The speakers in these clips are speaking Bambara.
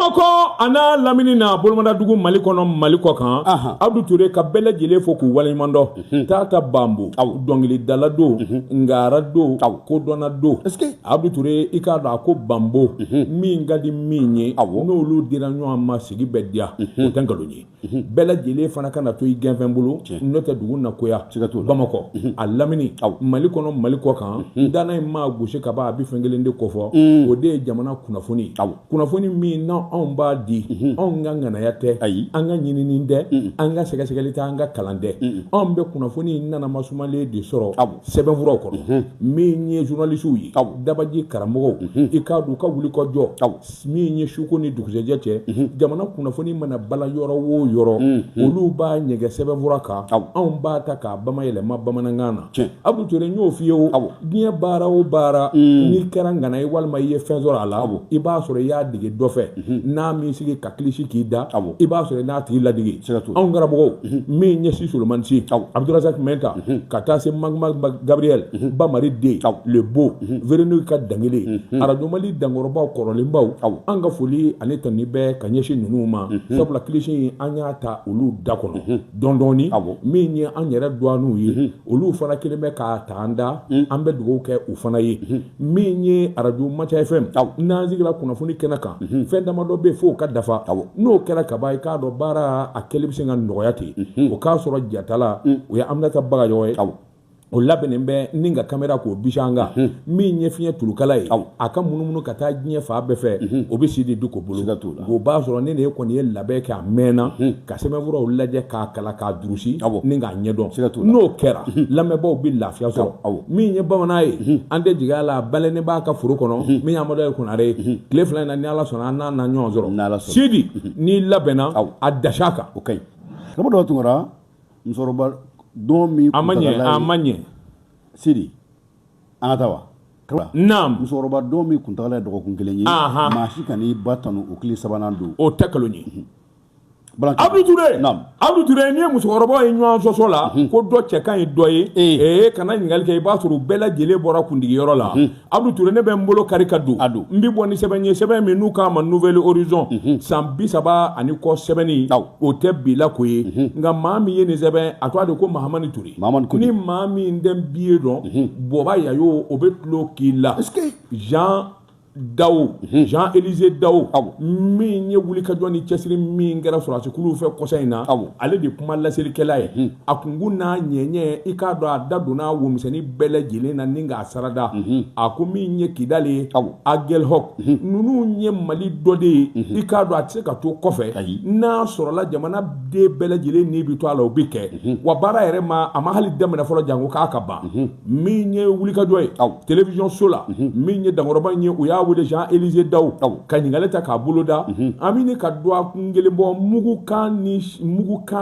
Bamakɔ a n'a lamini na, bolomadadugu, Mali kɔnɔ, Mali kɔ kan, Abudu Ture ka bɛɛ lajɛlen fo k'u waleɲuman dɔn. Taata Banbo, dɔnkilidala don, ngara don, kodɔnna don. Abudu Ture, i k'a dɔn a ko Banbo min ka di min ye, n'olu dira ɲɔgɔn ma, sigi bɛ diya, o tɛ nkalon ye. Bɛɛ lajɛlen fana kana to i gɛnfɛn bolo, n'o tɛ dugu na koya. Bamakɔ a lamini, Mali kɔnɔ, Mali kɔ kan, danna in maa gosi ka ban, a bɛ fɛn kelen de kofɔ, o de ye jamana kunnafoni. Kunnafoni min na anw b'a di, anw ka ŋanaya tɛ, ayi, an ka ɲinini tɛ, an ka sɛgɛsɛgɛli tɛ, an ka kalan tɛ. Anw bɛ kunnafoni nanama sumalen de sɔrɔ sɛbɛnfuraw kɔnɔ. Min ye journalisiw ye, dabaji karamɔgɔw, i k'a dɔn u ka wulikajɔ min ye suko ni dugusɛjɛ cɛ, jamana kunnafoni mana bala yɔrɔ o yɔrɔ, olu b'a ɲɛgɛn sɛbɛnfura kan, anw b'a ta k'a bamayɛlɛma bamanankan na. Abudu Ture, n y'o f'i ye o, diɲɛ baara o baara, n'i kɛra ŋana ye walima i ye fɛn sɔrɔ a la, i b'a sɔrɔ i y'a dege dɔ fɛ. N'a m'i sigi ka kilisi k'i da, i b'a sɔrɔ i n'a tigi ladege. Anw karamɔgɔw, min ye Si Solomani Si, Abdourazak Mɛnta, ka taa se Magma Gabriel Bamari den le beau Véronique ka dangele, Arajo Mali dankɔrɔbaw kɔrɔlenbaw, an ka foli ani tanuni bɛ ka ɲɛsin ninnu ma, sabula kilisi in, an y'a ta olu da kɔnɔ dɔɔni dɔɔni. Min ye an yɛrɛ dɔgɔninw ye, olu fana kelen bɛ k'a ta an da, an bɛ dugawu kɛ u fana ye. Min ye Arajo Maca FM, n'an sigira kunnafoni kɛnɛ kan, fɛn damadɔ bɛ f'o ka dafa. N'o kɛra kaban, i k'a dɔn baara a kɛli bɛ se ka nɔgɔya ten. O k'a sɔrɔ jatala, o ye Aminata Bagayɔgɔ ye, o labɛnnen bɛ ni ka kamera k'o bisi an kan. Min ye fiɲɛ tulukala ye, a ka munumunu ka taa diɲɛ fan bɛɛ fɛ, o bɛ Sidi Diko bolo. O b'a sɔrɔ ne de ye kɔni ye labɛn kɛ a mɛnna, ka sɛbɛnfuraw lajɛ, k'a kalan, k'a durusi ni k'a ɲɛdɔn. N'o kɛra, lamɛnbaaw bɛ lafiya sɔrɔ. Min ye bamanan ye, an tɛ jigin a la, a balenen b'a ka foro kɔnɔ. Min ye Amadu Konare ye, tile 2 in na, ni Ala sɔnna, an n'a na ɲɔgɔn sɔrɔ. Sidi, n'i labɛnna, a dasi a kan. O ka ɲi. Karamɔgɔ dɔ Tunkara, musokɔrɔba don min A ma ɲɛ, a ma ɲɛ. Sidi, an ka taa wa? Naam. Musokɔrɔba don min kuntagala ye dɔgɔkun kelen ye, maa si kan'i ba tanu o tile sabanan don. O tɛ nkalon ye. Abdou Touré. Naam. Abdou Touré, n'i ye musokɔrɔbaw ye ɲɔgɔn sɔsɔ la ko dɔ cɛ ka ɲi dɔ ye, ee, kana ɲininkali kɛ, i b'a sɔrɔ u bɛɛ lajɛlen bɔra kundigiyɔrɔ la. Abdou Touré, ne bɛ n bolo kari ka don. A don. N bɛ bɔ ni sɛbɛn ye, sɛbɛn min n'u k'a ma Nouvel Horizon, san 30 ani kɔ sɛbɛnni, o tɛ bi la ko ye. Nka maa min ye nin sɛbɛn, a tɔgɔ de ko Mahamani Touré. Mahamani Touré. Ni maa min tɛ biye dɔn, Bɔba Yayo, o bɛ tulo k'i la. Jean Dawo, Jean Élisée Dawo, min ye wulikajɔ ni cɛsiri min kɛra sɔrɔdasikuluw fɛ kɔsa in na, ale de kuma laselikɛla ye. A kunkun n'a ɲɛɲɛ, i k'a dɔn a da donna womisɛnnin bɛɛ lajɛlen na ni k'a sarada. A ko min ye Kidali ye, Aguelhok ninnu ye Mali dɔ de ye, i k'a dɔn a tɛ se ka to kɔfɛ. N'a sɔrɔla jamana den bɛɛ lajɛlen ni bɛ to a la, o bɛ kɛ wa. Baara yɛrɛ ma, a ma hali daminɛ fɔlɔ, janko k'a ka ban. Min ye wulikajɔ ye télévision so la, min ye dankɔrɔba in ye, u y'a wele Jean Élisée Dawo ka ɲininkali ta k'a bolo da. An bɛ ka dɔgɔkun kelen bɔ, mugukan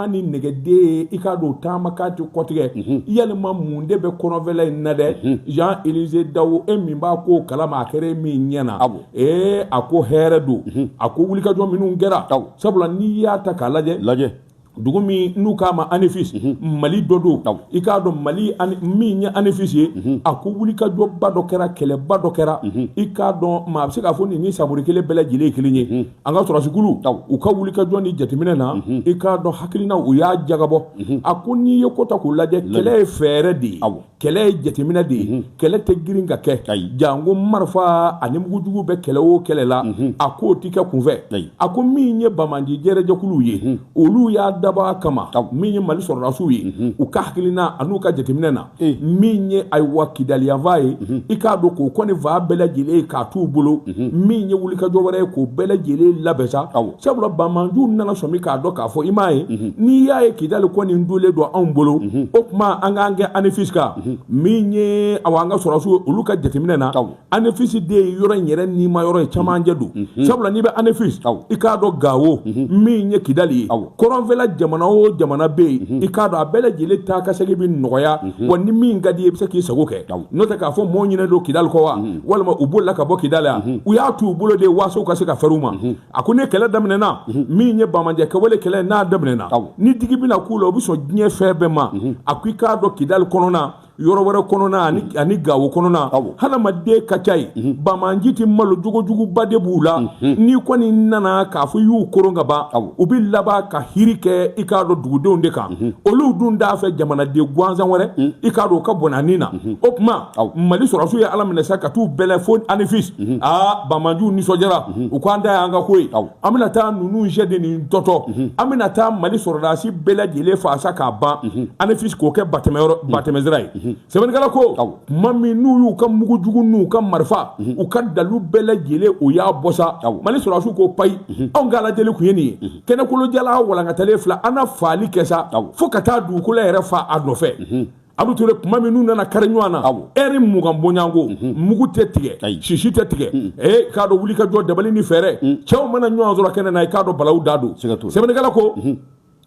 ni nɛgɛden ye, i k'a dɔn taama k'a tɛ kɔtigɛ. Yalima mun de bɛ kɔnɔfɛla in na dɛ? Jean Élisée Dawo, e min b'a ko kalama, a kɛra e min ɲɛna, ee, a ko hɛrɛ don. A ko wulikajɔ minnu kɛra, sabula n'i y'a ta k'a lajɛ, lajɛ, dugu min n'u k'a ma Anefis, Mali dɔ don, i k'a dɔn Mali min ye Anefis ye. A ko wulikajɔba dɔ kɛra, kɛlɛba dɔ kɛra, i k'a dɔn maa bɛ se k'a fɔ nin ni saburi kelen bɛɛ lajɛlen ye kelen ye. An ka sɔrɔdasikulu, u ka wulikajɔ ni jateminɛ na, i k'a dɔn hakilina u y'a jagabɔ. A ko n'i ye ko ta k'u lajɛ, kɛlɛ ye fɛɛrɛ de ye, kɛlɛ ye jateminɛ de ye, kɛlɛ tɛ girin ka kɛ. Janko marifa ani mugujugu bɛ kɛlɛ o kɛlɛ la, a k'o tɛ kɛ kunfɛ. A ko min ye banbaanci jɛrɛjɛkuluw ye, olu y'a dabɔ a kama. Min ye Mali sɔrɔdasiw ye, u ka hakilina an'u ka jateminɛ na, min ye ayiwa Kidaliyanfa ye, i k'a dɔn k'o kɔni fa bɛɛ lajɛlen k'a t'u bolo. Min ye wulikajɔ wɛrɛ ye, k'o bɛɛ lajɛlen labɛn sa, sabula banbaanciw nana sɔmi k'a dɔn k'a fɔ, i m'a ye, n'i y'a ye Kidali kɔni dolen don anw bolo, o tuma an k'an kɛ Anefis kan. Min ye awa an ka sɔrɔdasiw, olu ka jateminɛ na, Anefis de ye yɔrɔ in yɛrɛ nima yɔrɔ ye, camancɛ don, sabula n'i bɛ Anefis, i k'a dɔn Gawo, min ye Kidali ye, kɔrɔnfɛla jamana o jamana bɛ yen, i k'a dɔn a bɛɛ lajɛlen taa ka segin bɛ nɔgɔya wa. Ni min ka di i ye, i bɛ se k'i sago kɛ. N'o tɛ k'a fɔ mɔɔw ɲinɛ don Kidali kɔ wa, walima u bolila ka bɔ Kidali yan, u y'a t'u bolo de waasa u ka se ka fɛrɛ u ma. A ko ni kɛlɛ daminɛna, min ye banbaanciya kɛwale kɛlɛ n'a daminɛna, ni digi bɛna k'u la, u bɛ sɔn diɲɛ fɛn bɛɛ ma. A ko i k'a dɔn Kidali kɔnɔna Yɔrɔ wɛrɛ kɔnɔna ani Gawo kɔnɔna, hadamaden ka ca yen. Banbaanci tɛ malo, jogojuguba de b'u la. N'i kɔni nana k'a fɔ i y'u koron ka ban, u bɛ laban ka hiri kɛ, i k'a dɔn, dugudenw de kan. Olu dun t'a fɛ jamanaden gansan wɛrɛ, i k'a dɔn, u ka bɔnɛ ni na. O tuma Mali sɔrɔdasiw ye Ala minɛ sa ka t'u bɛlɛn fo Anefis. Aa, banbaanciw nisɔndiyara, u ko an ta y'an ka ko ye, an bɛna taa ninnu sɛ de nin tɔtɔ, an bɛna taa Mali sɔrɔdasi bɛɛ lajɛlen faa sa k'a ban Anefis, k'o kɛ batɛmɛsira ye. Sɛbɛnnikɛla ko tuma min n'u y'u ka mugujugu n'u ka marifa, u ka dalu bɛɛ lajɛlen, u y'a bɔ sa, Mali sɔrɔdasiw ko payi, anw ka Ala deli tun ye nin ye. Kɛnɛkolojala walankatalen fila, an na faali kɛ sa fo ka taa dugukolo yɛrɛ fa a nɔfɛ. Abu Ture, tuma min n'u nana kari ɲɔgɔn na, ɛri 20 bɔɲɔgɔnko, mugu tɛ tigɛ, sisi tɛ tigɛ. Ee, k'a dɔn, wuli ka jɔ, dabali ni fɛɛrɛ, cɛw mana ɲɔgɔn sɔrɔ kɛnɛ na, i k'a dɔn, balawu da don. Sɛbɛnnikɛla ko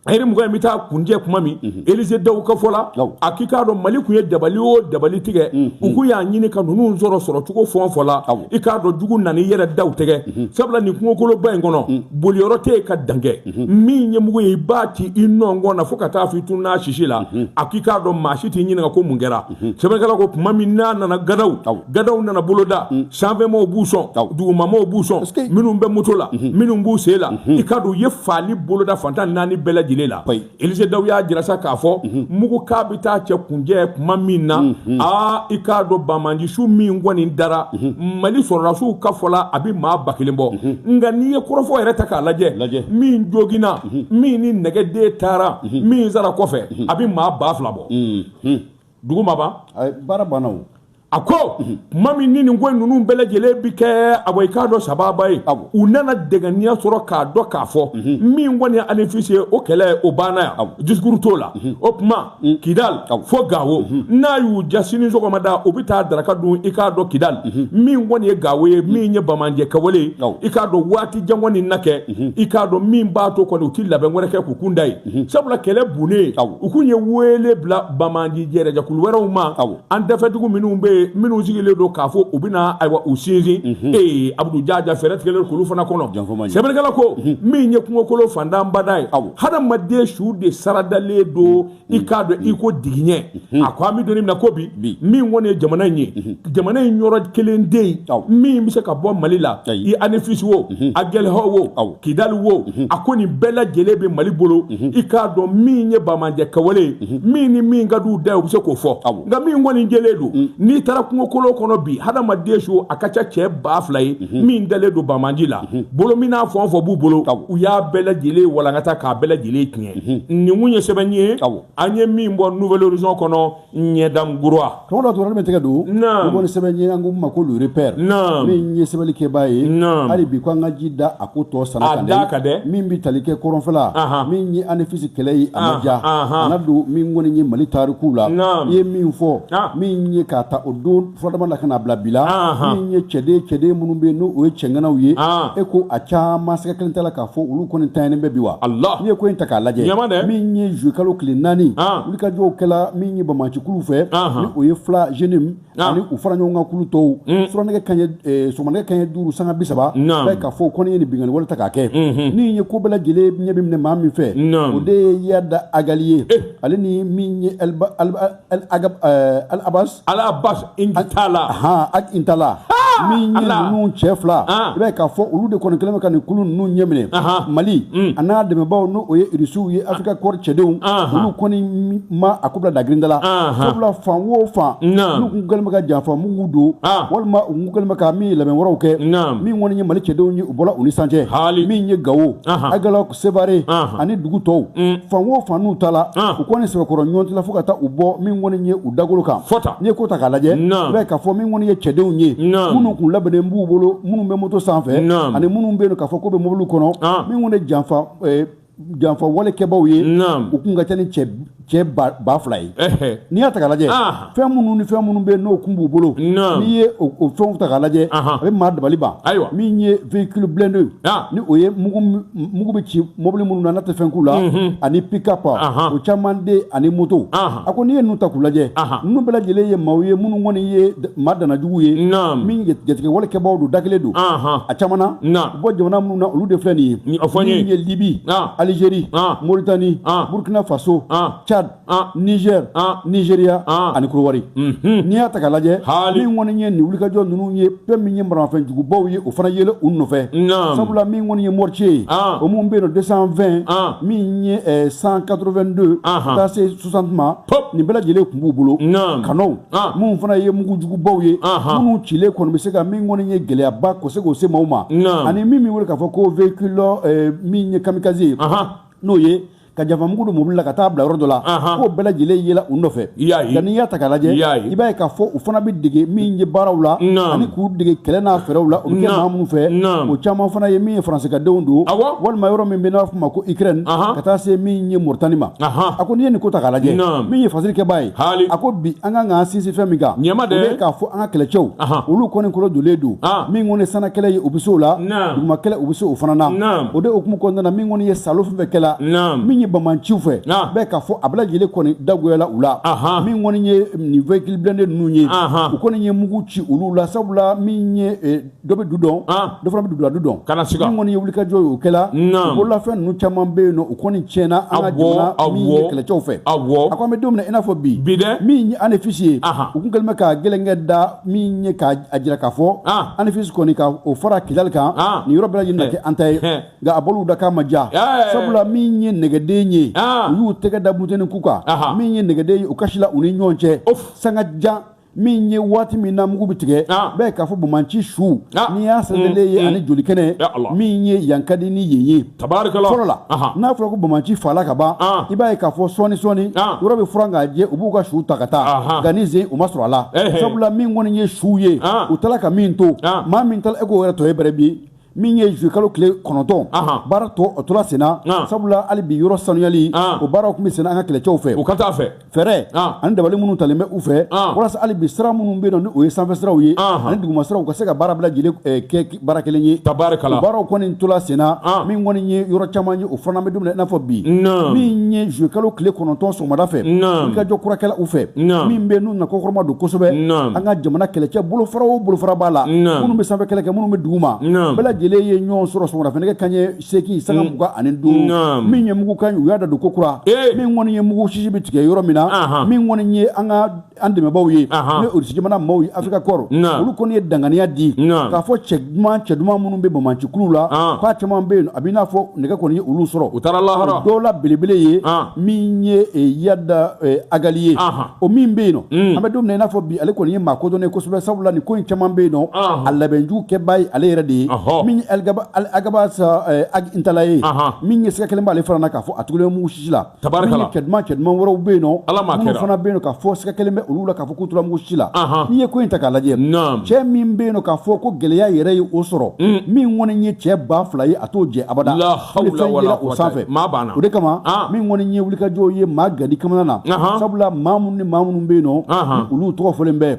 ɛri 20 in bɛ taa kuncɛ tuma min, Elize Dawu ka fɔ la, a k'i k'a dɔn, Mali tun ye dabali o dabali tigɛ, u k'u y'a ɲini ka ninnu sɔrɔ sɔrɔcogo fɛn o fɛn la, i k'a dɔn, jugu nana i yɛrɛ da u tɛgɛ, sabula nin kungokoloba in kɔnɔ, boliyɔrɔ tɛ yen ka dan kɛ. Min ye mugu ye, i b'a ci i nɔngɔn na fo ka taa fɔ i tununa sisi la. A k'i k'a dɔn, maa si t'i ɲininka ko mun kɛra. Sɛbɛnnikɛla ko tuma min n'a nana, gadaw gadaw nana boloda, sanfɛmaaw b'u sɔn, dugumamaaw b'u sɔn, minnu bɛ moto la, minnu b'u sen la, i k'a dɔn, u ye faali boloda fan tan naani bɛɛ lajɛlen la. Elize Dawu y'a jira sa k'a fɔ mugu k'a bɛ taa cɛ kuncɛ tuma min na, aa, i k'a dɔn, banbaancisu min kɔni dara Mali sɔrɔdasiw ka fɔ la, a bɛ maa 1000 bɔ. Nka n'i ye kɔrɔfɔ yɛrɛ ta k'a lajɛ, min joginna, min ni nɛgɛden taara, min sara kɔfɛ, a bɛ maa 2000 bɔ. Dugu ma ban. Baara banna o. A ko tuma min ni nin ko ninnu bɛɛ lajɛlen bi kɛ, a i k'a dɔn, sababa ye, u nana dɛgɛniya sɔrɔ k'a dɔn k'a fɔ min kɔni ye Anefis ye, o kɛlɛ o banna yan, discours t'o la. O tuma Kidal fo Gawo, n'a y'u ja sini sɔgɔmada, u bɛ taa daraka dun, i k'a dɔn, Kidal. Min kɔni ye Gawo ye, min ye banbaanci kɛwale ye, i k'a dɔn, waati jan kɔni na kɛ, i k'a dɔn, min b'a to kɔni u ti labɛn wɛrɛ kɛ k'u kun da yen, sabula kɛlɛ bunnen, u kun ye wele bila banbaanci jɛrɛjɛkulu wɛrɛw ma, an dafɛdugu minnu bɛ yen, minnu sigilen don k'a fɔ u bɛna, ayiwa, u sinsin. Ee, Abudu Jaja, fɛɛrɛ tigɛlen k'olu fana kɔnɔ. Sɛbɛnnikɛla ko min ye kungokolo fantanbada ye, hadamaden su de saradalen don, i k'a dɔn, i ko digiɲɛ. A ko an bɛ don min na ko bi, min kɔni ye jamana in ye, jamana in yɔrɔ kelen de yen min bɛ se ka bɔ Mali la, i Anefis wo, Agɛlɛhɔ wo, Kidali wo, a ko nin bɛɛ lajɛlen bɛ Mali bolo. I k'a dɔn, min ye banbaanci kɛwale ye, min ni min ka d'u da ye, u bɛ se k'o fɔ. Nka min kɔni jɛlen don, n'i taara kungokolo kɔnɔ bi, hadamaden su a ka ca cɛ 2000 ye min dalen don banbaanci la. Bolo min n'a fɛn o fɛn b'u bolo, u y'a bɛɛ lajɛlen walankata k'a bɛɛ lajɛlen tiɲɛ. Nin kun ye sɛbɛn ye an ye min bɔ Nouvel Horizon kɔnɔ, ɲɛdangura. Tɔgɔ dɔ tora min tɛgɛ don. Naam. Bɔ ni sɛbɛn ye, an ko ma ko Le Repère. Naam. Min ye sɛbɛnnikɛbaa ye. Naam. Hali bi ko an ka ji da a ko tɔ sana A kan da kan dɛ. Min bɛ tali kɛ kɔrɔnfɛla. Min ye Anefis kɛlɛ ye, a ma diya. A na don min kɔni ye Mali tarikuw la. Naam. I ye min fɔ. Min ye k'a ta o don furadama la ka n'a bila bi la. Min ye cɛden minnu bɛ yen, n'o ye cɛŋanaw ye. E ko a caman sɛgɛ kelen t'a la k'a fɔ olu kɔni tanyalen bɛ bi wa. Allah. N'i ye ko in ta k'a lajɛ. Ɲama dɛ. Min ye juillet kalo tile 4. Wulikajɔw kɛla min ye banbaancikulu fɛ. Ni o ye Fula JNIM ani u fara ɲɔgɔn kan kulu tɔw. Suranɛgɛ kanɲɛ sɔgɔmanɛgɛ kanɲɛ 5 sanga 30. Bɛɛ k'a fɔ ko ne ye nin binkanni wale ta k'a kɛ. Ni ye ko bɛɛ lajɛlen ɲɛ bɛ minɛ maa min fɛ. O de ye Iyad Ag Ghali ye. Ale ni min ye El Abbas. Al Abbas Intala. Han, Ag Intala. Min ye ninnu cɛ fila, i b'a ye k'a fɔ olu de kɔni kɛlen bɛ ka nin kulu ninnu ɲɛminɛ Mali a n'a dɛmɛbaaw, n'o o ye Irisiw ye, Africa Corps cɛdenw, olu kɔni ma a ko bila dagirinda la, sabula fan o fan n'u kun kɛlen bɛ ka janfa mugu don, walima u kun kɛlen bɛ ka min labɛn wɛrɛw kɛ, min kɔni ye Mali cɛdenw ye, u bɔra u ni san cɛ, min ye Gawo, Agalawk, Sevare ani dugu tɔw, fan o fan n'u taara, u kɔni sɛbɛkɔrɔ ɲɔgɔn tɛ la fo ka taa u bɔ min kɔni ye u dagolo kan. N'i ye ko ta k'a lajɛ, i b'a ye k'a fɔ min kɔni ye cɛdenw ye, minnu kun labɛnnen b'u bolo, minnu bɛ moto sanfɛ ani minnu bɛ yen k'a fɔ k'u bɛ mobili kɔnɔ, min kɔni ye janfa walekɛbaw ye, u kun ka ca ni cɛ 2000 ye. N'i y'a ta k'a lajɛ, fɛn minnu ni fɛn minnu bɛ yen n'o kun b'u bolo, n'i ye o fɛnw ta k'a lajɛ, a bɛ maa dabali ban. Min ye véhicule blindé, ni o ye mugu bɛ ci mobili minnu na n'a tɛ fɛn k'u la, ani pick-up, o caman de, ani moto. A ko n'i ye ninnu ta k'u lajɛ, ninnu bɛɛ lajɛlen ye maaw ye minnu kɔni ye maa danajugu ye, min jatigɛ walekɛbaw don, da kelen don a caman na. U bɔ jamana minnu na, olu de filɛ nin ye: min ye Libi, Algérie, Mauritanie, Burkina Faso, Tchad. Tchad, Niger, Nigeria ani Korowari. N'i y'a ta k'a lajɛ, min kɔni ye nin wulikajɔ ninnu ye, fɛn min ye maramafɛnjugubaw ye, o fana yelen u nɔfɛ. Sabula min kɔni ye mortier ye, o mun bɛ yen nɔ 220, min ye 182 ka taa se 60 ma, nin bɛɛ lajɛlen tun b'u bolo. Kanɔw minnu fana ye mugujugubaw ye, minnu cilen kɔni bɛ se ka min kɔni ye gɛlɛyaba ko se k'o se maaw ma. Ani min bɛ wele k'a fɔ ko véhicule min ye kamikaze ye, n'o ye ka janfamugu don mobili la ka taa bila yɔrɔ dɔ la, k'o bɛɛ lajɛlen yela u nɔfɛ. Nka n'i y'a ta k'a lajɛ, i b'a ye k'a fɔ u fana bɛ dege min ye baaraw la ani k'u dege kɛlɛ n'a fɛɛrɛw la, o bɛ kɛ maa minnu fɛ, o caman fana ye min ye faransikadenw don, walima yɔrɔ min bɛ n'a fɔ ma ko Ukraine, ka taa se min ye Mauritanie ma. A ko n'i ye nin ko ta k'a lajɛ, min ye fasirikɛbaa ye, a ko bi an kan k'an sinsin fɛn min kan, o ye k'a fɔ an ka kɛlɛcɛw, olu kɔni kolo donlen don. Min kɔni sanakɛlɛ ye, u bɛ se o la, dugumakɛlɛ u bɛ se o fana na. O de hukumu kɔnɔna na, min kɔni ye salo fɛn fɛn kɛla min ye bamanciw fɛ, bɛɛ k'a fɔ a bɛɛ lajɛlen kɔni dagoyala u la. Min kɔni ye nin véhicule blindé ninnu ye, u kɔni ye mugu ci olu la, sabula min ye dɔ bɛ du dɔn, dɔ fana bɛ duduladu dɔn. Min kɔni ye wulikajɔ ye, o kɛla. Bololafɛn ninnu caman bɛ yen nɔ, u kɔni tiɲɛna an ka jamana min ye kɛlɛcɛw fɛ. A ko an bɛ don min na i n'a fɔ bi, min ye Anefis ye, u kun kɛlen bɛ ka gɛlɛnkɛ da min ye k'a jira k'a fɔ Anefis kɔni ka o fara Kidali kan, nin yɔrɔ bɛɛ lajɛlen na kɛ an ta ye. Nka a bɔl'u da k'a ma diya, sabula min ye nɛgɛden ye, u y'u tɛgɛ da bunteni ku kan. Min ye nɛgɛden ye, u kasila u ni ɲɔgɔn cɛ sanga jan. Min ye waati min na mugu bɛ tigɛ, bɛɛ k'a fɔ bamanci su n'i y'a sɛnɛlen ye ani jolikɛnɛ, min ye yan ka di ni yen ye. Fɔlɔ la, n'a fɔra ko bamanci fala ka ban, i b'a ye k'a fɔ sɔɔni sɔɔni yɔrɔ bɛ furan k'a jɛ, u b'u ka su ta ka taa. Nka ni zen o ma sɔrɔ a la, sabula min kɔni ye su ye, u taara ka min to, maa min taara e k'o yɛrɛ tɔ ye bɛrɛ bi. Min ye juillet kalo tile 9, baara tɔ o tora senna, sabula hali bi yɔrɔ sanuyali o baaraw tun bɛ senna an ka kɛlɛcɛw fɛ. U ka taa fɛ fɛɛrɛ ani dabali minnu talen bɛ u fɛ, walasa hali bi sira minnu bɛ yen nɔ, ni o ye sanfɛ siraw ye ani duguma siraw, u ka se ka baara bɛɛ lajɛlen kɛ baara kelen ye. Tabarikala, o baaraw kɔni tora senna. Min kɔni ye yɔrɔ caman ye, o fana bɛ don min na i n'a fɔ bi. Min ye juillet kalo tile 9 sɔgɔmada fɛ, wulikajɔ kura kɛla u fɛ, min bɛ n'u na kɔkɔrɔma don kosɛbɛ. An ka jamana kɛlɛcɛ bolofara o bolofara b'a la, minnu bɛ sanfɛ kɛlɛ kɛ, minnu bɛ duguma, bɛɛ lajɛlen ye ɲɔgɔn sɔrɔ sɔgɔmada fɛ nɛgɛ kanɲɛ 8:25. Min ye mugu kan ye, u y'a da don ko kura. Min kɔni ye mugu sisi bɛ tigɛ yɔrɔ min na, min kɔni ye an ka an dɛmɛbaaw ye, n'o ye Irisi jamana maaw ye, Afrika Kɔrɔ, olu kɔni ye danganiya di k'a fɔ cɛ duman cɛ duman minnu bɛ bamanci kulu la, k'a caman bɛ yen, a b'i n'a fɔ nɛgɛ kɔni ye olu sɔrɔ. U taara lahara. Dɔw la belebele ye min ye Iyad Ag Ghali ye, o min bɛ yen nɔ, an bɛ don min na i n'a fɔ bi, ale kɔni ye maa kodɔnnen kosɛbɛ, sabula nin ko in caman bɛ yen nɔ, a labɛnjugu kɛbaa ye ale yɛrɛ de ye. Min ye Alghabass Ag Intalla ye, min ye siga kelen b'ale fana na k'a fɔ a tugulen mugu sisi la. Min ye cɛ duman cɛ duman wɛrɛw bɛ yen nɔ, minnu fana bɛ yen nɔ k'a fɔ siga kelen bɛ olu la k'a fɔ k'u tora mugu sisi la. N'i ye ko in ta k'a lajɛ, cɛ min bɛ yen nɔ k'a fɔ ko gɛlɛya yɛrɛ ye o sɔrɔ, min kɔni ye cɛ 2000 ye, a t'o jɛ abada. Fɛn yela o sanfɛ. O de kama min kɔni ye wulikajɔw ye maa gadi kamana na, sabula maa minnu ni maa minnu bɛ yen nɔ, olu tɔgɔ fɔlen bɛ.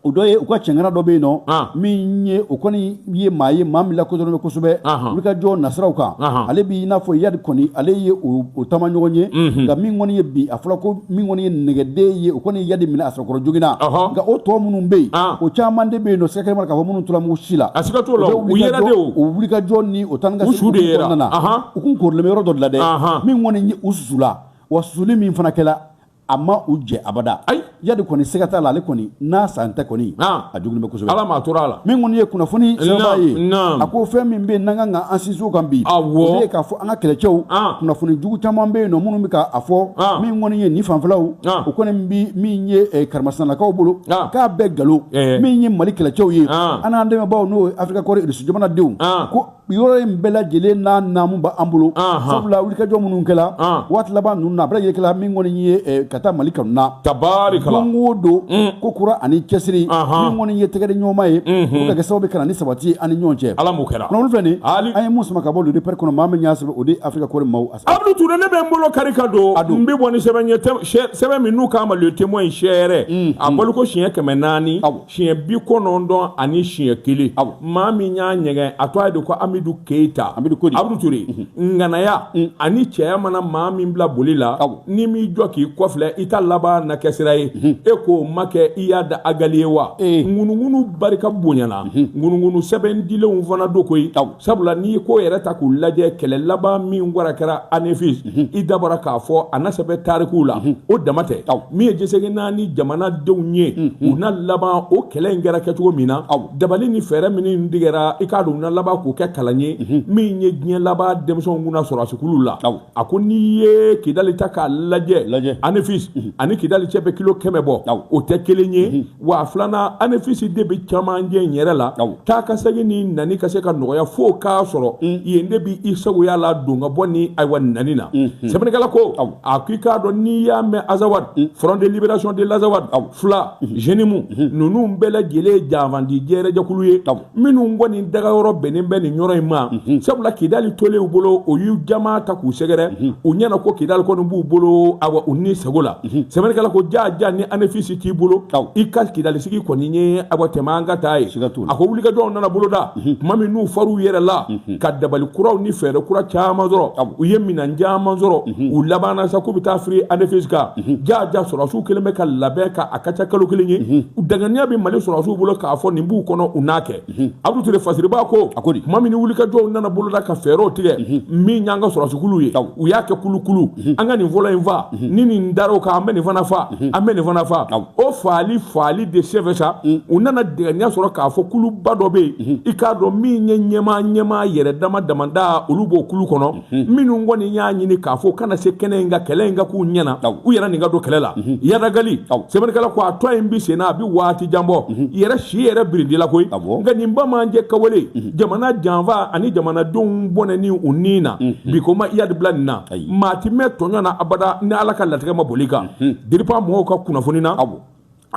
O dɔ ye u ka cɛŋana dɔ bɛ yen nɔ, min ye o kɔni ye maa ye, maa min lakodɔnnen bɛ kosɛbɛ wulikajɔ nasiraw kan. Ale b'i n'a fɔ Iyad kɔni, ale ye o taama ɲɔgɔn ye. Nka min kɔni ye bi, a fɔra ko min kɔni ye nɛgɛden ye, o kɔni ye Iyad minɛ a sɔrɔkɔrɔ joginna. Nka o tɔ minnu bɛ yen, o caman de bɛ yen nɔ, siga kelen b'a la k'a fɔ minnu tora mugu ci la. A siga t'o la, u yera de o. O wulikajɔ ni o taa ni ka segin kɔnɔna na, u kun korilen bɛ yɔrɔ dɔ de la dɛ, min kɔni ye u susula, wa susuli min fana kɛla, a ma u jɛ abada. Ayi, Iyad kɔni siga t'a la, ale kɔni n'a san tɛ kɔni, a jugulen bɛ kosɛbɛ. Ala ma tora a la. Min kɔni ye kunnafoni sɛbɛnbaa ye, a ko fɛn min bɛ yen n'an kan ka an sinsin o kan bi, o de ye k'a fɔ an ka kɛlɛcɛw, kunnafoni jugu caman bɛ yen nɔ minnu bɛ k'a fɔ min kɔni ye nin fanfɛlaw, o kɔni bi min ye karimasinalakaw bolo, k'a bɛɛ nkalon. Min ye Mali kɛlɛcɛw ye, an n'an dɛmɛbaaw, n'o ye Afrika Kɔrɔ Irisi jamanadenw, ko yɔrɔ in bɛɛ lajɛlen n'a naamu b'an bolo, sabula wulikajɔ minnu kɛla waati laban ninnu na, a bɛɛ lajɛlen kɛla min kɔni ye ka taa Mali kanu na. Tabarikala. Don o don, ko kura ani cɛsiri, min kɔni ye tɛgɛ di ɲɔgɔn ma ye, o ka kɛ sababu ka na ni sabati ye an ni ɲɔgɔn cɛ. Ala m'o kɛra. Kunnafoni filɛ nin, an ye mun sama ka bɔ Le Repère kɔnɔ, maa min y'a sɛbɛn, o de ye Afrika Kɔrɔ maaw. Abdou Touré, ne bɛ n bolo kari ka don, n bɛ bɔ ni sɛbɛn ye, sɛbɛn min n'u k'a ma Le Témoin sɛrɛ, a bɔli ko siɲɛ 400, siɲɛ 91. Maa min y'a ɲɛgɛn, a tɔgɔ ye de ko Amidou Keita. Amidou Kodi. Abdou Touré, ŋanaya ani cɛya mana maa min bila boli la, n'i m'i jɔ k'i kɔfilɛ, i ta laban na kɛ sira ye. E k'o ma kɛ Iyad Ag Ghali ye wa? Ŋunuŋunu barika bonyana, ŋunuŋunu sɛbɛn dilenw fana don koyi, sabula n'i ko yɛrɛ ta k'u lajɛ, kɛlɛ laban min wara kɛra Anefis, i dabɔra k'a fɔ a na sɛbɛn tarikuw la. O dama tɛ, min ye diɲɛ naani jamanadenw ye, u na laban o kɛlɛ in kɛra kɛcogo min na, dabali ni fɛɛrɛ minnu tigɛra, i k'a dɔn u na laban k'o kɛ kalan ye min ye diɲɛ laban denmisɛnw kunna sɔrɔdasikulu la. A ko n'i ye Kidali ta k'a lajɛ, Anefis ani Kidali cɛ bɛ kilo 100 bɔ, o tɛ kelen ye. Wa filanan, Anefis de bɛ camancɛ in yɛrɛ la, taa ka segin ni nani ka se ka nɔgɔya fo k'a sɔrɔ yen de bɛ i sagoya la don ka bɔ ni ayiwa nani na. Sɛbɛnnikɛla ko a ko i k'a dɔn n'i y'a mɛn Azawad, Front de libération de l'Azawad, FLA, JNIM, ninnu bɛɛ lajɛlen ye janfandi jɛrɛjɛkulu ye minnu kɔni dagayɔrɔ bɛnnen bɛ nin yɔrɔ in ma, sabula Kidali tolen u bolo, o y'u jama ta k'u sɛgɛrɛ u ɲɛna ko Kidali kɔni b'u bolo, awa u ni sago la. Sɛbɛnnikɛla ko ja ja, ni Anefisi t'i bolo, i ka Kidali sigi kɔni ye awa tɛmɛ an ka taa ye. A ko wulikajɔw nana boloda tuma min n'u far'u yɛrɛ la ka dabali kuraw ni fɛɛrɛ kura caman sɔrɔ, u ye minɛn caman sɔrɔ, u labanna sa k'u bɛ taa firi Anefisi kan. Ja ja, sɔrɔdasiw kɛlen bɛ ka labɛn ka a ka ca kalo kelen ye, danganiya bɛ Mali sɔrɔdasiw bolo k'a fɔ nin b'u kɔnɔ, u n'a kɛ. Abudu Ture Fasiriba ko tuma min ni wulikajɔw nana boloda ka fɛɛrɛw tigɛ, min y'an ka sɔrɔdasikulu ye, u y'a kɛ kulukulu, an ka nin fɔlɔ in fa, ni nin dar'o kan, an bɛ nin fana fa, an bɛ nin fana fa. O faali faali de senfɛ sa, u nana danganiya sɔrɔ k'a fɔ kuluba dɔ bɛ yen, i k'a dɔn min ye ɲɛmaa ɲɛmaa yɛrɛ dama damada, olu b'o kulu kɔnɔ, minnu kɔni y'a ɲini k'a fɔ kana se kɛnɛ in kan, kɛlɛ in ka k'u ɲɛna, u yɛrɛ nin ka don kɛlɛ la. Iyad Ag Ghali, sɛbɛnnikɛla ko a tɔ in bɛ sen na, a bɛ waati jan bɔ yɛrɛ si yɛrɛ birindila koyi. Nka nin bamajɛ kawale, jamana janfa ani jamanadenw bɔnɛ ni u ni na, bi ko ma Iyad bila nin na, maa ti mɛn tɔɲɔ na abada ni Ala ka latigɛ ma boli kan. DIRPA mɔgɔw ka kunnafoni na,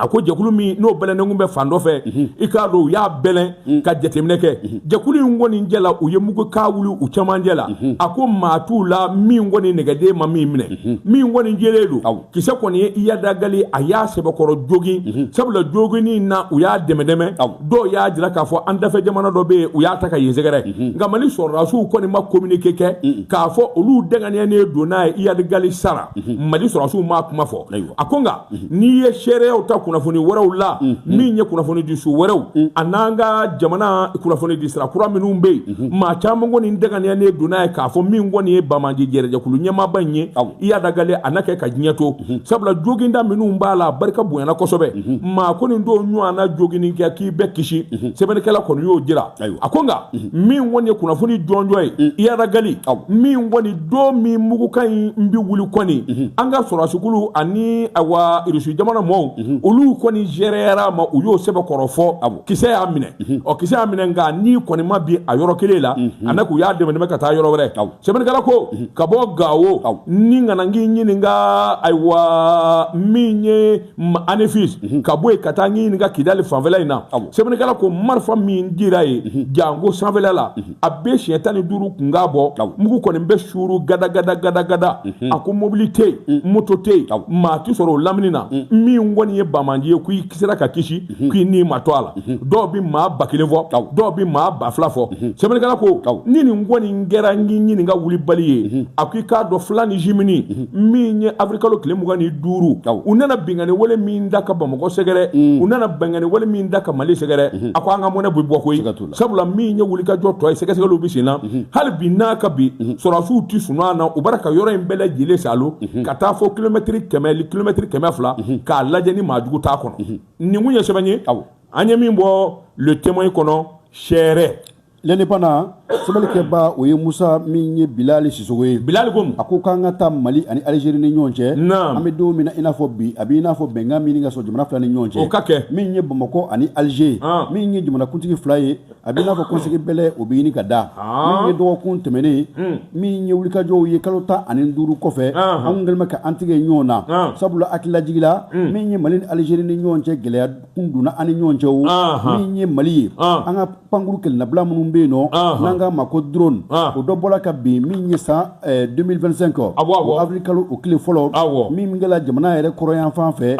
a ko jɛkulu min n'o bɛlɛnnen bɛ fan dɔ fɛ, i k'a dɔn u y'a bɛlɛn ka jateminɛ kɛ, jɛkulu in kɔni jɛ la, u ye mugukan wuli u camancɛ la. A ko maa t'u la min kɔni nɛgɛden ma min minɛ, min kɔni jɛlen don, kisɛ kɔni ye Iyad Ag Ghali, a y'a sɛbɛkɔrɔ jogin, sabula joginni na u y'a dɛmɛ dɛmɛ, dɔw y'a jira k'a fɔ an dafɛ jamana dɔ bɛ yen, u y'a ta ka yen sɛgɛrɛ. Nka Mali sɔrɔdasiw kɔni ma communiqué kɛ k'a fɔ olu danganiyanen don n'a ye Iyad Ag Ghali sara. Mali sɔrɔdasiw m'a kuma fɔ. A ko nka n'i ye seereyaw ta kunnafoni wɛrɛw la, min ye kunnafoni di so wɛrɛw a n'an ka jamana kunnafoni di sira kura minnu bɛ yen, maa caman kɔni danganiyanen don n'a ye k'a fɔ min kɔni ye banbaanci jɛrɛjɛkulu ɲɛmaaba in ye, Iyad Ag Ghali, a na kɛ ka diɲɛ to, sabula joginda minnu b'a la, barika bonyana kosɛbɛ, maa kɔni t'o ɲɔgɔnna joginni kɛ k'i bɛ kisi. Sɛbɛnnikɛla kɔni y'o jira. A ko nka min kɔni ye kunnafoni jɔnjɔn ye, Iyad Ag Ghali min kɔni don min mugukan in bɛ wuli kɔni, an ka sɔrɔdasikulu ani awa Irisi jamana mɔɔw, olu kɔni gérera ma, u y'o sɛbɛkɔrɔ fɔ, kisɛ y'a minɛ. Ɔ kisɛ y'a minɛ, nka ni kɔni ma bin a yɔrɔ kelen la, a na k'u y'a dɛmɛ dɛmɛ ka taa yɔrɔ wɛrɛ. Sɛbɛnnikɛla ko ka bɔ Gawo ni kana k'i ɲininka, ayiwa min ye Anefis, ka bɔ yen ka taa ɲininka Kidali fanfɛla in na. Sɛbɛnnikɛla ko marifa min dira ye janko sanfɛla la, a bɛ siɲɛ 15 kunkan bɔ, mugu kɔni bɛ suuru gada gada gada gada. A ko mobili tɛ yen, moto tɛ yen, maa tɛ sɔrɔ o lamini na min kɔni ye banbaanci ye k'i sera ka kisi, k'i ni ma to a la. Dɔw bɛ maa 1000 fɔ, dɔw bɛ maa 2000 fɔ. Sɛbɛnnikɛla ko ni nin kɔni kɛra n k'i ɲininka wulibali ye, a ko i k'a dɔn FLA ni JNIM min ye avril kalo tile 25, u nana binkanni wale min da ka Bamakɔ sɛgɛrɛ, u nana binkanni wale min da ka Mali sɛgɛrɛ, a ko an ka mɔnɛ bɛ bɔ koyi, sabula min ye wulikajɔ tɔ ye, sɛgɛsɛgɛliw bɛ sen na hali bi n'a ka bi sɔrɔdasiw tɛ sunɔgɔ na, u b'a ka yɔrɔ in bɛɛ lajɛlen salo ka taa fɔ kilomɛtiri 100, kilomɛtiri 200, k'a lajɛ ni maa jugu t'a kɔnɔ. Nin kun ye sɛbɛn ye an ye min bɔ Le Témoin kɔnɔ sɛrɛ. L'Indépendant, sɛbɛnnikɛba o ye Musa min ye Bilali Sisoko ye. Bilali ko a ko k'an ka taa Mali ani Algérie ni ɲɔgɔn cɛ. An bɛ don min na i n'a fɔ bi, a bɛ i n'a fɔ bɛnkan min ka sɔrɔ jamana fila ni ɲɔgɔn cɛ. O ka kɛ. Min ye Bamakɔ ani Alger, min ye jamanakuntigi fila ye, a bɛ i n'a fɔ kɔnsegi bɛlɛ o bɛ ɲini ka da. Min ye dɔgɔkun tɛmɛnen, min ye wulikajɔw ye kalo 15 kɔfɛ, an kɛlen bɛ ka an tigɛ ɲɔgɔn na, sabula hakililajigi la, min ye Mali ni Algérie ni ɲɔgɔn cɛ, gɛlɛya kun donna an ni ɲɔgɔn cɛ o. Min ye Mali ye, an ka pankuru kɛlɛnabila minnu bɛ yen nɔ, n'an N'an k'a ma ko drone, o dɔ bɔra ka bin min ye san 2025, o avril kalo o tile fɔlɔ, min kɛla jamana yɛrɛ kɔrɔyanfan fɛ.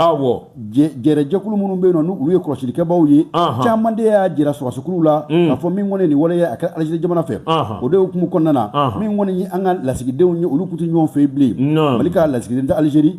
Jɛrɛjɛkulu minnu bɛ yen nɔ, n'olu ye kɔlɔsilikɛbaw ye, caman de y'a jira sɔrɔdasikuluw la k'a fɔ min kɔni nin waleya a kɛra Algérie jamana fɛ. O de hukumu kɔnɔna na, min kɔni ye an ka lasigidenw ye, olu tun tɛ ɲɔgɔn fɛ bilen. Mali ka lasigiden tɛ Algérie,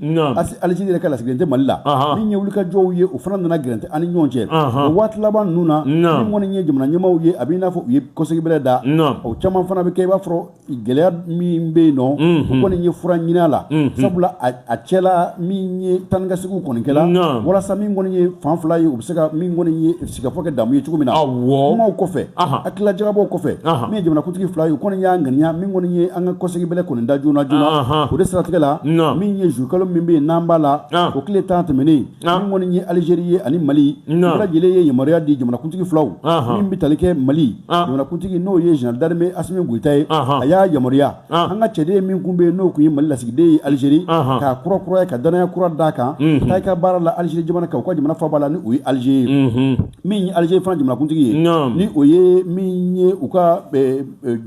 Algérie yɛrɛ ka lasigiden tɛ Mali la. Min ye wulikajɔw ye, o fana nana gɛrɛntɛ an ni ɲɔgɔn cɛ o waati laban ninnu na. Min kɔni ye jamana ɲɛmaaw ye, a b'i n'a fɔ u ye kɔsegin bɛrɛ da, o caman fana bɛ kɛ i b'a fɔ gɛlɛya min bɛ yen nɔ, o kɔni ye fura ɲini a la, sabula a cɛla min ye taa ni ka seginw kɔni kɛla, walasa min kɔni ye fan fila ye, u bɛ se ka min kɔni ye sigikafɔ kɛ damu ye cogo min na. Kumaw kɔfɛ, hakilila jagabɔw kɔfɛ, min ye jamanakuntigi fila ye, u kɔni y'a ŋaniya min kɔni ye an ka kɔsegin bɛrɛ kɔni da joona joona. O de siratigɛ la, min ye juillet kalo min bɛ yen n'an b'a la, o tile 10 tɛmɛnen, min kɔni ye Algérie ye ani Mali, bɛɛ lajɛlen ye yamaruya di jamanakuntigi filaw. Min bɛ tali kɛ Mali jamanakuntigi, n'o ye général d'armée Assimi Goïta ye, a y'a yamaruya an ka cɛden min kun bɛ yen, n'o kun ye Mali lasigiden ye Algérie, k'a kura kuraya, ka danaya kura d'a kan, taa i ka baara la Algérie jamana kan, u ka jamana faaba la, ni o ye Alger ye. Min ye Algérie fana jamanakuntigi ye, ni o ye min ye u ka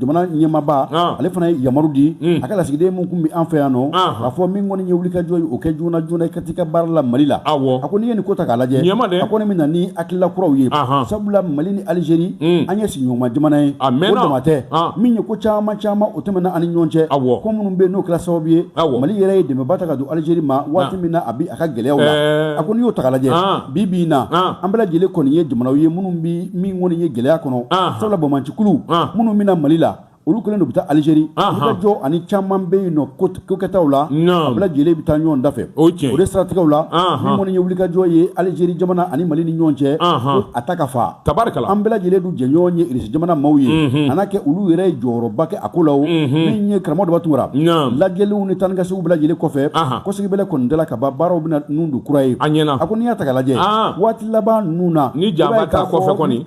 jamana ɲɛmaaba, ale fana ye yamaru di a ka lasigiden min kun bɛ an fɛ yan nɔ, k'a fɔ min kɔni ye wulikajɔ ye, o kɛ joona joona i ka t'i ka baara la Mali la. A ko n'i ye nin ko ta k'a lajɛ, a ko ne bɛ na ni hakilila kuraw ye, sabula Mali ni Algérie, an ye sigiɲɔgɔnma jamana ye. O dama tɛ, min ye ko caman caman o tɛmɛna an ni ɲɔgɔn cɛ, ko minnu bɛ yen n'o kɛra sababu ye Mali yɛrɛ ye dɛmɛba ta ka don Algérie ma waati min na a bɛ a ka gɛlɛyaw la. A ko n'i y'o ta k'a lajɛ, bi bi in na, an bɛɛ lajɛlen kɔni ye jamanaw ye minnu bɛ min kɔni ye gɛlɛya kɔnɔ, sabula banbaancikulu minnu bɛ na Mali la, olu kɛlen don bɛ taa Algérie, wulikajɔ ani caman bɛ yen nɔ ko kɛtaw la, a bɛɛ lajɛlen bɛ taa ɲɔgɔn dafɛ. O de siratigɛw la, min kɔni ye wulikajɔ ye Algérie jamana ani Mali ni ɲɔgɔn cɛ, ko a ta ka fa. An bɛɛ lajɛlen dun jɛɲɔgɔn ye Irisi jamana maaw ye, a n'a kɛ olu yɛrɛ ye jɔyɔrɔba kɛ a ko la. O min ye karamɔgɔ Daba Tunkara, lajɛliw ni taa ni ka seginw bɛɛ lajɛlen kɔfɛ, kɔsegin bɛlɛ kɔni dala ka ban, baaraw bɛna nun don kura ye. A ko n'i y'a ta k'a lajɛ waati laban ninnu na, ni janfa t'a kɔfɛ kɔni,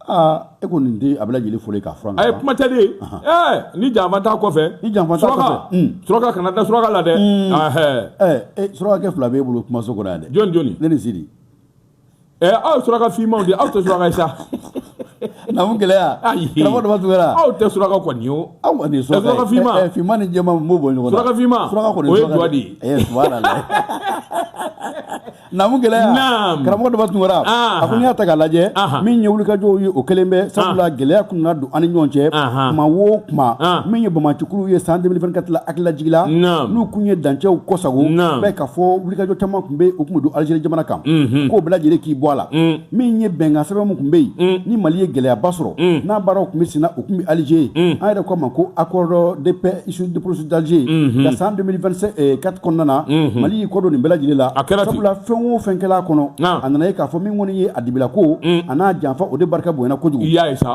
aa, e ko nin tɛ a bɛɛ lajɛlen fɔlen k'a furan. Ayi, kuma tɛ de. Ni janfa t'a kɔfɛ, ni janfa t'a kɔfɛ, suraka kana da suraka la dɛ. Suraka kɛ fila b'e bolo kumaso kɔnɔ yan dɛ. Jɔn jɔni? Ne ni Sidi. Aw suraka finmanw de, aw tɛ suraka ye sa. Namu gɛlɛya. Karamɔgɔ Daba Tunkara. Aw tɛ suraka kɔni ye o. Aw kɔni ye suraka finman. Finman ni jɛman n b'o bɔ ɲɔgɔn na. Suraka finman. Suraka kɔni o ye jɔ de ye. Subhanallah. Namu gɛlɛya. Karamɔgɔ Daba Tunkara, a ko n'i y'a ta k'a lajɛ, min ye wulikajɔw ye, o kɛlen bɛ, sabula gɛlɛya kun nana don an ni ɲɔgɔn cɛ kuma o kuma. Min ye banbaancikuluw ye san 2024 la, hakililajigila n'u kun ye dancɛw kɔsago, bɛɛ k'a fɔ wulikajɔ caman kun bɛ, o kun bɛ don Algérie jamana kan, k'o bɛɛ lajɛlen k'i bɔ a la. Min ye bɛnkan sɛbɛn min kun bɛ yen, ni Mali ye gɛlɛyaba sɔrɔ, n'a baaraw kun bɛ senna, o kun bɛ Alger, an yɛrɛ k'a ma ko accord de paix issu du processus d'Alger, ka san 2024 kɔnɔna na, Mali y'i kɔ don nin bɛɛ lajɛlen la, sabula fɛn o fɛn kɛla a kɔnɔ, a nana ye k'a fɔ min kɔni ye a dibila ko a n'a janfa, o de barika bonyana kojugu.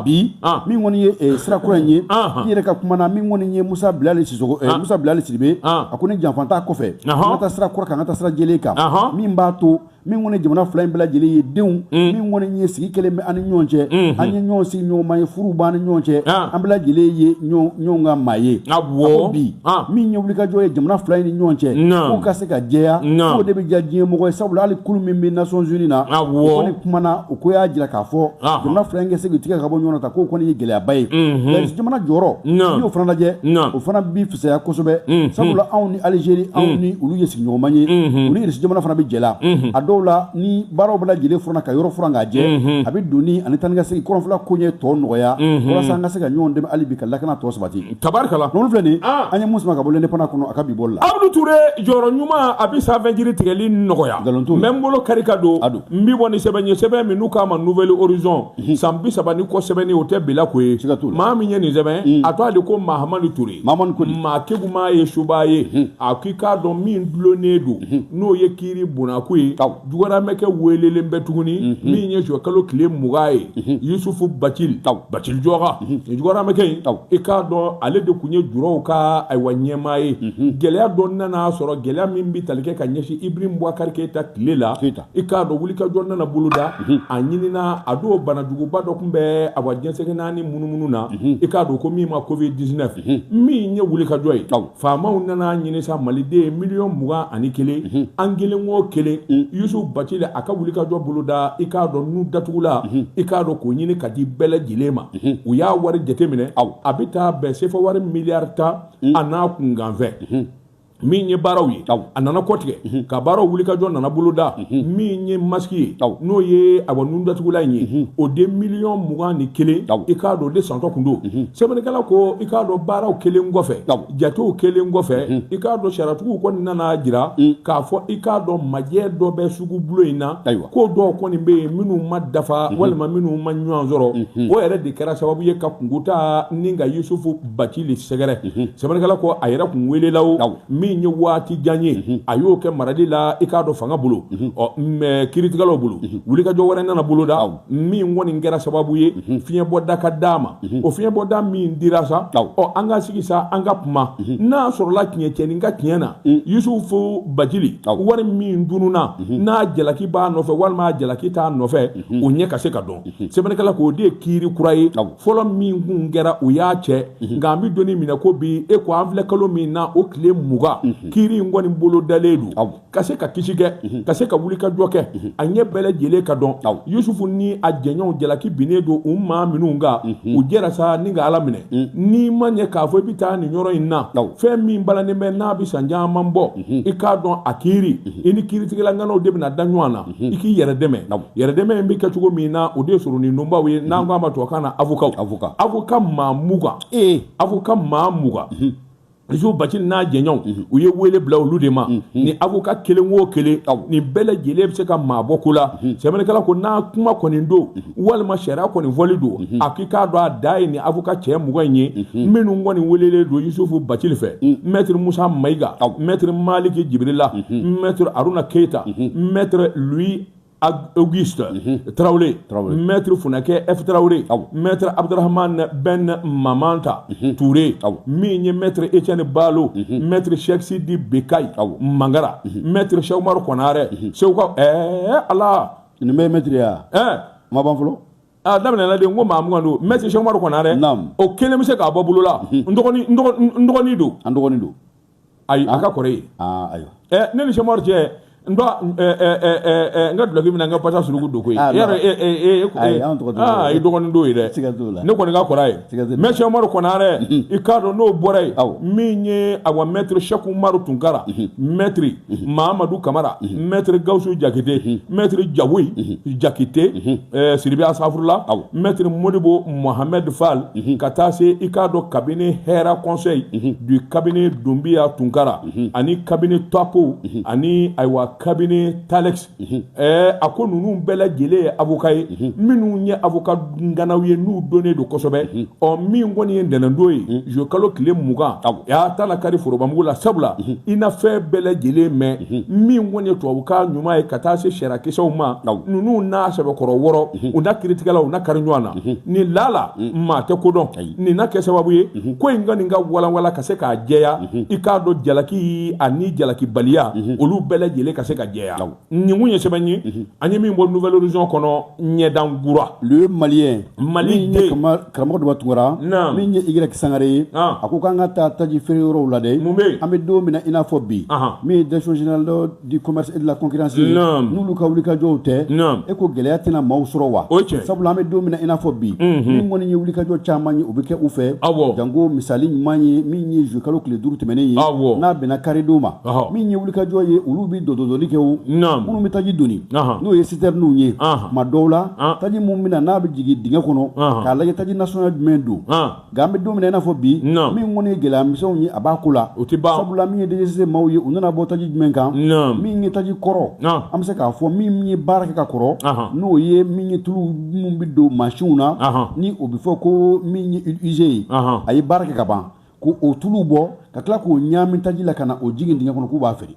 Bi min kɔni ye sira kura in ye, i yɛrɛ ka kuma na, min kɔni ye Musa Bilali Sisoko, Musa Bilali Sidibe, a ko ni janfa t'a kɔfɛ, an ka taa sira kura kan, an ka taa sira jɛlen kan, min b'a to min kɔni jamana fila in bɛɛ lajɛlen ye denw, min kɔni ye sigi kelen bɛ an ni ɲɔgɔn cɛ, an ye ɲɔgɔn sigi ɲɔgɔn ma ye, furuw b'an ni ɲɔgɔn cɛ, an bɛɛ lajɛlen ye ɲɔgɔn ka maa ye. A ko bi min ye wulikajɔ ye jamana fila in ni ɲɔgɔn cɛ, k'o ka se ka jɛya, k'o de bɛ diya diɲɛ mɔgɔ ye, sabula hali kulu min bɛ Nations Unies na, o kɔni kumana, o ko y'a jira k'a fɔ jamana fila in ka se k'u tigɛ ka bɔ ɲɔgɔn na ta, k'o kɔni ye gɛlɛyaba ye. Jamana jɔyɔrɔ, n'i y'o fana lajɛ, o fana bi fisaya kosɛbɛ, sabula anw ni Algérie, anw ni olu ye sigiɲɔgɔnma ye, u ni Irisi jamana fana bɛ jɛ la. A dɔw la, ni baaraw bɛɛ lajɛlen furanna ka yɔrɔ furan k'a jɛ, a bɛ donni ani taa ni ka segin kɔrɔnfɛla koɲɛ tɔ nɔgɔya, walasa an ka se ka ɲɔgɔn dɛmɛ hali bi ka lakana tɔ sabati. Tabarikala. N'olu filɛ nin, an ye mun sama ka bɔ l'Indépendant kɔnɔ a ka bi bɔli la. Abudu Ture, jɔyɔrɔ ɲuman a bɛ sanfɛ jiri tigɛli nɔgɔya. Nkalon t'o la. N bɛ n bolo kari ka don. N bɛ bɔ ni sɛbɛn ye, sɛbɛn min n'u k'a ma Nouvel Horizon, san 30 ni kɔ sɛbɛnni, o tɛ bila ko ye. Siga t'o la. Maa min ye nin sɛbɛn, a tɔgɔ de ko Mahamadu Ture. Mahamadu Koli. Maa keguma ye suba ye. A k'i k'a dɔn min dulonnen don, n'o ye kiiri bonnako ye. Jugaramɛkɛ welelen bɛ tuguni, min ye juin kalo tile 20 ye, Yusufu Bacili, Bacili Jɔka, nin jugaramɛkɛ in, i k'a dɔn ale de kun ye juraw ka ayiwa ɲɛmaa ye. Gɛlɛya dɔ nana sɔrɔ, gɛlɛya min bɛ tali kɛ ka ɲɛsin Ibrahim Boubacar Keïta tile la, i k'a dɔn wulikajɔ nana boloda, a ɲinina a don banajuguba dɔ tun bɛ awa diɲɛsɛgɛ naani munumunu na, i k'a dɔn ko min ma Covid 19, min ye wulikajɔ ye. Faamaw nana ɲini sa maliden miliyɔn 21, an kelen o kelen. Yusufu Bacili a ka wulikajɔ boloda i k'a dɔn nun datugulan i k'a dɔn k'o ɲini ka di bɛɛ lajɛlen ma u y'a wari jateminɛ a bɛ taa bɛn sefa wari miliyari 10 a n'a kunkanfɛn min ye baaraw ye a nana kɔtigɛ ka baaraw wulikajɔ nana boloda min ye masiki ye n'o ye awa nun datugulan in ye o de miliyɔn 21 i k'a dɔn o de santɔ kun don sɛbɛnnikɛla ko i k'a dɔn baaraw kɛlen kɔfɛ jatew kɛlen kɔfɛ i k'a dɔn sariyatigiw kɔni nana jira k'a fɔ i k'a dɔn majɛ dɔ bɛ sugubulon in na ko dɔw kɔni bɛ yen minnu ma dafa walima minnu ma ɲɔgɔn sɔrɔ o yɛrɛ de kɛra sababu ye ka kunkuta ni ka Yusufu Bacili sɛgɛrɛ sɛbɛnnikɛla ko a yɛrɛ kun welela o min ye waati jan ye a y'o kɛ marali la i k'a dɔn fanga bolo ɔ mɛ kiiritigɛlaw bolo wulikajɔ wɛrɛ nana boloda min kɔni kɛra sababu ye fiɲɛbɔda ka d'a ma o fiɲɛbɔda min dira sa ɔ an ka sigi sa an ka kuma n'a sɔrɔla tiɲɛ cɛnin ka tiɲɛ na Yusufu Bacili wari min tununna n'a jalaki b'a nɔfɛ walima a jalaki t'a nɔfɛ o ɲɛ ka se ka dɔn sɛbɛnnikɛla ko o de ye kiiri kura ye fɔlɔ min kun kɛra u y'a cɛ nka an bɛ don min na ko bi e ko an filɛ kalo min na o tile 20 kiiri in kɔni bolodalen don ka se ka kisi kɛ ka se ka wulikajɔ kɛ a ɲɛ bɛɛ lajɛlen ka dɔn Yusufu ni a jɛɲɔgɔnw jalaki binnen don u maa minnu kan u jɛra sa ni ka Ala minɛ n'i ma ɲɛ k'a fɔ i bɛ taa nin yɔrɔ in na fɛn min balannen bɛ n'a bɛ san caman bɔ i k'a dɔn a kiiri i ni kiiritigɛla ŋanaw de bɛna da ɲɔgɔn na i k'i yɛrɛ dɛmɛ yɛrɛ dɛmɛ in bɛ kɛ cogo min na o de ye soronin donbaw ye n'an ko a ma tubabukan na avocat avocat maa 20 avocat maa 20 Yusufu Bacili n'a jɛɲɔgɔnw u ye wele bila olu de ma ni avocat kelen o kelen nin bɛɛ lajɛlen bɛ se ka maa bɔ ko la sɛbɛnnikɛla ko n'a kuma kɔni don walima sariya kɔni fɔli don a k'i k'a dɔn a da ye nin avocat cɛ 20 in ye minnu kɔni welelen don Yusufu Bacili fɛ maître Musa Mayiga maître Maliki Jibirila maître Aruna Keyita maître Louis Auguste Traoré, maître Funake F Traoré, maître Abdrahman Ben Mamanta Touré, min ye maître Etienne Balo, maître Cheikh Sidi Bekay Mangara, maître Cheikh Oumar Konare, Cheikh Ala. Nin bɛɛ ye maître ye wa? Ma ban fɔlɔ. A daminɛna de n ko maa 20 don maître Cheikh Oumar Konare, o kelen bɛ se k'a bɔ bolo la n dɔgɔnin don. An dɔgɔnin don. Ayi a ka kɔrɔ ye. Ayiwa. Ne ni Cheikh Oumar cɛ n n ka dulɔki minɛ n ka pasa suruku don koyi. I dɔgɔnin don ye dɛ. Ne kɔni ka kɔrɔ ye. Mais Cheikh Oumar Konare i k'a dɔn n'o bɔra yen min ye awa maître Cheikh Oumar Tunkara maître Mahamadou Kamara maître Gawusu Jakite maître Jawoyi Jakite Sidibe Asafurula maître Modibo Mohamed Fall ka taa se i k'a dɔn cabinet Hɛra conseil du cabinet Dunbiya Tunkara ani cabinet Tapo ani ayiwa cabinet Talex a ko ninnu bɛɛ lajɛlen ye avocat ye minnu ye avocat ŋanaw ye n'u donnen don kosɛbɛ ɔ min kɔni ye ntɛnɛndon ye juillet kalo tile 20 a taa la kari forobamugu la sabula i na fɛn bɛɛ lajɛlen mɛn min kɔni ye tubabukan ɲuman ye ka taa se sariyakisɛw ma ninnu n'a sɛbɛkɔrɔ wɔrɔ u n'a kiiritigɛlaw u n'a kari ɲɔgɔn na nin lala maa tɛ ko dɔn nin na kɛ sababu ye ko in kɔni ka walanwalan ka se k'a jɛya i k'a dɔn jalaki ani jalakibaliya olu bɛɛ lajɛlen ka se ka jɛya nin kun ye sɛbɛn ye an ye min bɔ Nouvel Horizon kɔnɔ ɲɛdankura Le Malien Mali min ye karamɔgɔ Daba Tunkara min ye Y Sangare ye a ko k'an ka taa taji feere yɔrɔw la dɛ mun bɛ yen an bɛ don min na i n'a fɔ bi min ye direction générale du commerce et de la concurrence ye n'olu ka wulikajɔw tɛ e ko gɛlɛya tɛna maaw sɔrɔ wa o ye tiɲɛ sabula an bɛ don min na i n'a fɔ bi min kɔni ye wulikajɔ caman ye o bɛ kɛ u fɛ janko misali ɲuman ye min ye juillet kalo tile 5 tɛmɛnen ye n'a bɛnna karidon ma min ye wulikajɔ ye olu bɛ dɔdɔdɔli kɛ o minnu bɛ taji doni n'o ye citernew ye tuma dɔw la taji mun bɛ na n'a bɛ jigin dingɛ kɔnɔ k'a lajɛ taji nasɔngɔ jumɛn don nka an bɛ don min na i n'a fɔ bi min kɔni ye gɛlɛya misɛnw ye a b'a ko la o tɛ ban sabula min ye DGCC maaw ye u nana bɔ taji jumɛn kan min ye taji kɔrɔ an bɛ se k'a fɔ min ye baara kɛ ka kɔrɔ n'o ye min ye tulu min bɛ don mansinw na ni o bɛ fɔ ko min ye huile usée ye a ye baara kɛ ka ban ko o tulu bɔ ka tila k'o ɲaami taji la ka na o jigin dingɛ kɔnɔ k'u b'a feere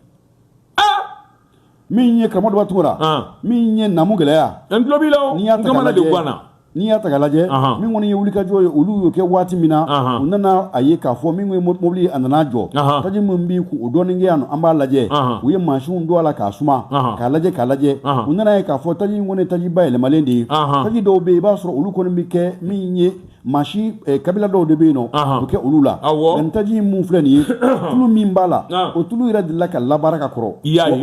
min ye karamɔgɔ Daba Tunkara min ye namu gɛlɛya n tulo b'i la o n'i y'a n ta k'a kamana de lajɛ ganna. N'i y'a ta k'a lajɛ, min kɔni ye wulikajɔ ye, olu y'o kɛ waati min na, u nana a ye k'a fɔ min ye mobili, a nana jɔ, taji min b'i kun, o dɔɔnin kɛ yan, an b'a lajɛ. U ye mansinw don a la k'a suma, k'a lajɛ, k'a lajɛ. U nana ye k'a fɔ taji in kɔni ye taji bayɛlɛmalen de ye. Taji dɔw bɛ yen, i b'a sɔrɔ olu kɔni bɛ kɛ min ye mansin kabila dɔw de bɛ yen nɔ, o kɛ olu la. Nka nin taji in mun filɛ nin ye, tulu min b'a la, o tulu yɛrɛ delila ka labaara ka kɔrɔ.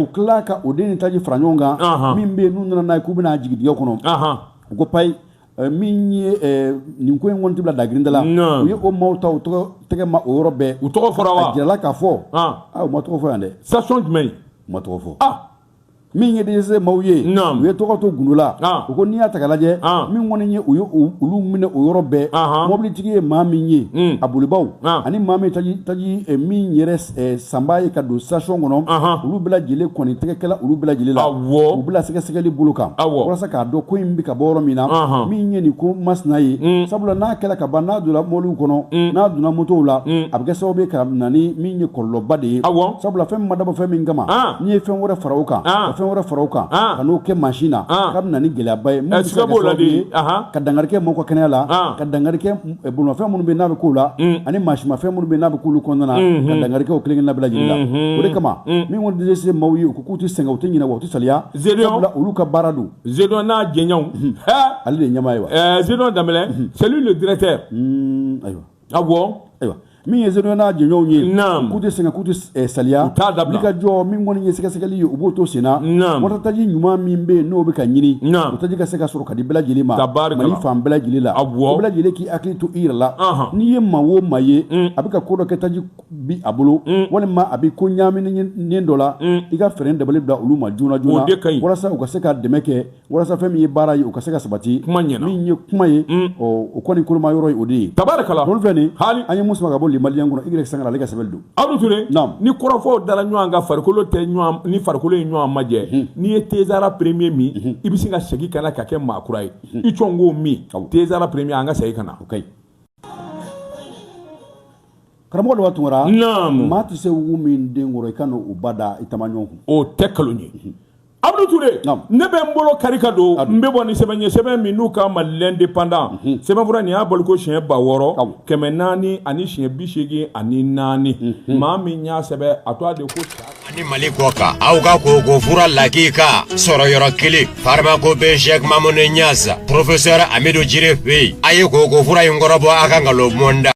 U tila ka o den ni taji fara ɲɔgɔn kan min bɛ yen, n'u nana n'a ye k'u bɛna jigin dingɛ kɔnɔ, u ko payi, min ye nin ko in kɔni tɛ bila dagirinda la. U ye o maaw ta, u tɔgɔ tɛgɛ ma o yɔrɔ bɛɛ. U tɔgɔ fɔra wa? A jirala k'a fɔ, u ma tɔgɔ fɔ yan dɛ. Station jumɛn? U ma tɔgɔ fɔ. Min ye DGC maaw ye, u ye tɔgɔ to gundo la. U ko n'i y'a ta k'a lajɛ, min kɔni ye u ye olu minɛ o yɔrɔ bɛɛ, mobilitigi ye maa min ye, a bolibaw ani maa min taji min yɛrɛ sanbaa ye ka don station kɔnɔ, olu bɛɛ lajɛlen kɔni tɛgɛkɛla olu bɛɛ lajɛlen la. U bila sɛgɛsɛgɛli bolo kan walasa k'a dɔn ko in bɛ ka bɔ yɔrɔ min na, min ye nin ko masina ye. Sabula n'a kɛra ka ban, n'a donna mɔbiliw kɔnɔ, n'a donna motow la, a bɛ kɛ sababu ye ka na ni min ye kɔlɔlɔba de ye. Sabula fɛn min ma dabɔ fɛn min kama, n'i ye fɛn wɛrɛ fara o kan, ka fɛn wɛrɛ fara o kan, ka n'o kɛ mansin na, k'a bɛ na ni gɛlɛyaba ye, min bɛ se ka kɛ sababu ye ka dankari kɛ mɔgɔw ka kɛnɛya la, ka dankari kɛ bolimafɛn minnu bɛ n'a bɛ k'o la, ani mansinmafɛn minnu bɛ n'a bɛ k'olu kɔnɔna na, ka dankari kɛ o kelen kelenna bɛɛ lajɛlen la. O de kama min kɔni DGC maaw ye, u ko k'u tɛ sɛgɛn, u tɛ ɲinɛ, wa u tɛ saliya, sabula olu ka baara don. Zedon n'a jɛɲɔgɔnw. Ale de ye ɲɛmaa ye wa? Zedon Danbɛlɛ, c'est lui le directeur. Ayiwa. Awɔ. Ayiwa, min ye Zedon n'a jɛɲɔgɔnw ye, k'u tɛ sɛgɛn, k'u tɛ saliya, u t'a dabila. Wulikajɔ min kɔni ye sɛgɛsɛgɛli ye, u b'o to sen na. Walasa taji ɲuman min bɛ yen n'o bɛ ka ɲini, o taji ka se ka sɔrɔ ka di bɛɛ lajɛlen ma Mali fan bɛɛ lajɛlen la. O bɛɛ lajɛlen k'i hakili to i yɛrɛ la. N'i ye maa o maa ye a bɛ ka ko dɔ kɛ, taji bi a bolo, walima a bɛ ko ɲaaminen dɔ la, i ka fɛɛrɛ dabali bila olu ma joona joona, walasa u ka se ka dɛmɛ kɛ, walasa fɛn min ye baara ye, o ka se ka sabati. Min ye kuma ye, o kɔni koloma yɔrɔ ye o de ye. Tabarikala. Olu filɛ nin, an ye mun sama ka bɔ Le Malien kɔnɔ, Y Sangare ale ka sɛbɛnni don. Abdou Touré, ni kɔrɔfɔw dara ɲɔgɔn kan, farikolo tɛ ɲɔgɔn, ni farikolo ye ɲɔgɔn majɛ, n'i ye Tezara premier min, i bɛ sin ka segin ka na ka kɛ maa kura ye. I cɔn k'o min Tezara premier, an ka segin ka na. O ka ɲi. Karamɔgɔ dɔ Tunkara, maa tɛ se wugu min den kɔrɔ, i ka n'o ba da i taama ɲɔgɔn kun. O tɛ nkalon ye. Abdou Touré, ne bɛ n bolo kari ka don, n bɛ bɔ ni sɛbɛn ye, sɛbɛn min n'u k'a ma L'Indépendant. Sɛbɛnfura nin y'a baliko siɲɛ 6484. Maa min y'a sɛbɛn, a tɔgɔ de ko ani Mali kɔ kan, aw ka koko fura lakika sɔrɔ yɔrɔ kelen, Pharmacopée Cheikh Mamoune Niass, professeur Amidou Djire fɛ yen. A ye koko fura in kɔrɔbɔ, a ka nkalon mɔnda.